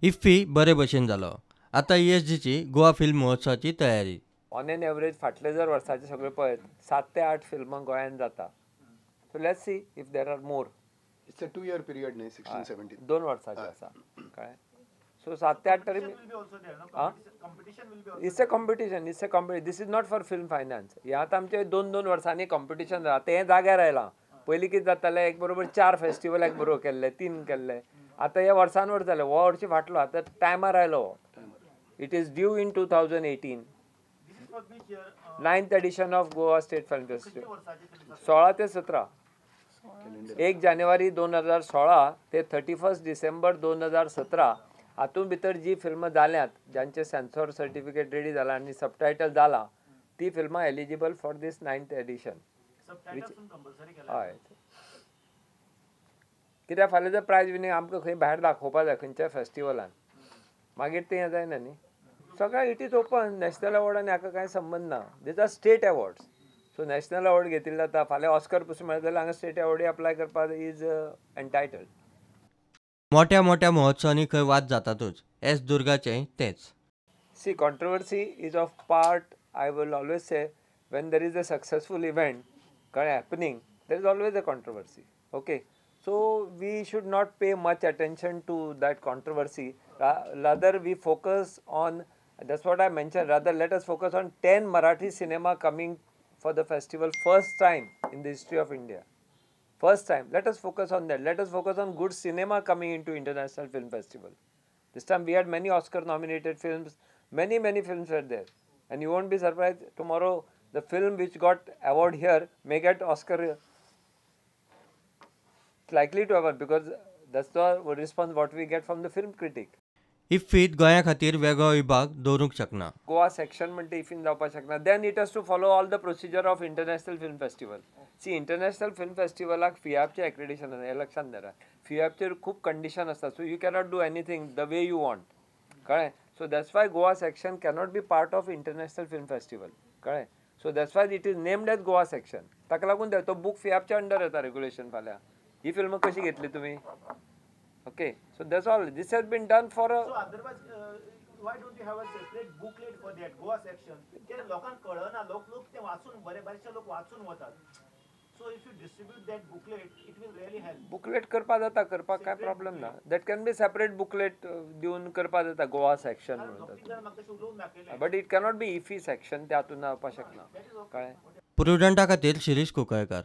IFFI बरे भशेन जालो. आतां ईएसजीची गोवा फिल्म महोत्सवाची तयारी. ऑन एन एवरेज फाटले जर वर्साचे सगळे पळयत 7 ते 8 फिल्मां गोंयांत जाता. So let's see if there are more. It's a 2-year period न्ही, 16-17 2 वर्साचे आसा, कळ्ळें. सो 7 ते 8 तरी it's a competition, it's a competition. This is not for film finance. हें आतां आमचें 2-2 वर्सांनी कॉम्पिटिशन जाता, तें जाग्यार आयलां. पयलीं कितें जातालें, एक बरोबर 4 फेस्टिवल एक बरोबर केल्ले, 3 केल्ले. आतां हे वर्सान वर्स जालें, हो हरशीं फाटलो, आतां टायमार आयलो. It is due in 2018. 9th edition of Goa State Film Festival, 16 ते 17, 1 जानेवारी 2016 ते 31 डिसेंबर 2017 हातूंत भितर जी फिल्मां जाल्यांत, जांचे सेन्सॉर सर्टिफिकेट रेडी जाला आनी सबटायटल जाला, ती फिल्मां eligible for this 9th edition. हय, कित्याक फाल्यां जर प्रायज विनींग आमकां खंय भायर दाखोवपा जाय खंयच्या फेस्टिवलान, मागीर तें जायना न्ही. सगळें it is open. National award आनी हाका कांय संबंद ना. These are state awards. So national award घेतिल्लो जाता, फाल्यां ऑस्कर पसून मेळत जाल्यार हांगा स्टेट अवॉर्डूय अप्लाय करपाक is entitled. मोठ्या मोठ्या महोत्सवांनी खंय वाद जातातूच, एस दुर्गाचें तेंच. See, controversy is of part. I will always say when there is a successful event कळ्ळें happening, there is always a controversy. Okay, so we should not pay much attention to that controversy. Rather we focus on, that's what I mentioned, rather let us focus on 10 Marathi cinema coming for the festival first time in the history of India. First time, let us focus on that. Let us focus on good cinema coming into International Film Festival. This time we had many Oscar nominated films, many, many films were there. And you won't be surprised, tomorrow the film which got award here may get Oscar. It's likely to award because that's the response what we get from the film critic. इफ्फीत गोंया खातीर वेगळो विभाग दवरूंक शकना. Goa section म्हणटा इफ्फीन जावपाक शकना. Then it has to follow all the procedure of international film festival. See, international film फेस्टिवलाक फियापचें एक्रेडिशन आसा, हें लक्षांत धरा. फियापचेर खूब कंडिशन आसता, so you cannot do anything the way you want, कळ्ळें. So that's why Goa section cannot be part of international film festival, कळ्ळें. So that's why it is named as Goa section. ताका लागून तो book फियापच्या under येता regulation. फाल्यां ही film कशी घेतली तुमी? Okay, so that's all. This has been done for a. So otherwise, why don't you have a separate booklet for that Goa section? ते लोकांक कळना, लोक ते वाचून बरे बरेचशे लोक वाचून वतात. So if you distribute that booklet, it will really help. Booklet करपा जाता, करपाक काय प्रॉब्लम ना. That can be separate booklet दिवन करपा जाता गोवा सेक्शन म्हणून. But it cannot be IFFI section, ते हातून जावपाक शकना, कळ्ळें. प्रुडंटा खातीर शिरीष कुंकळकार.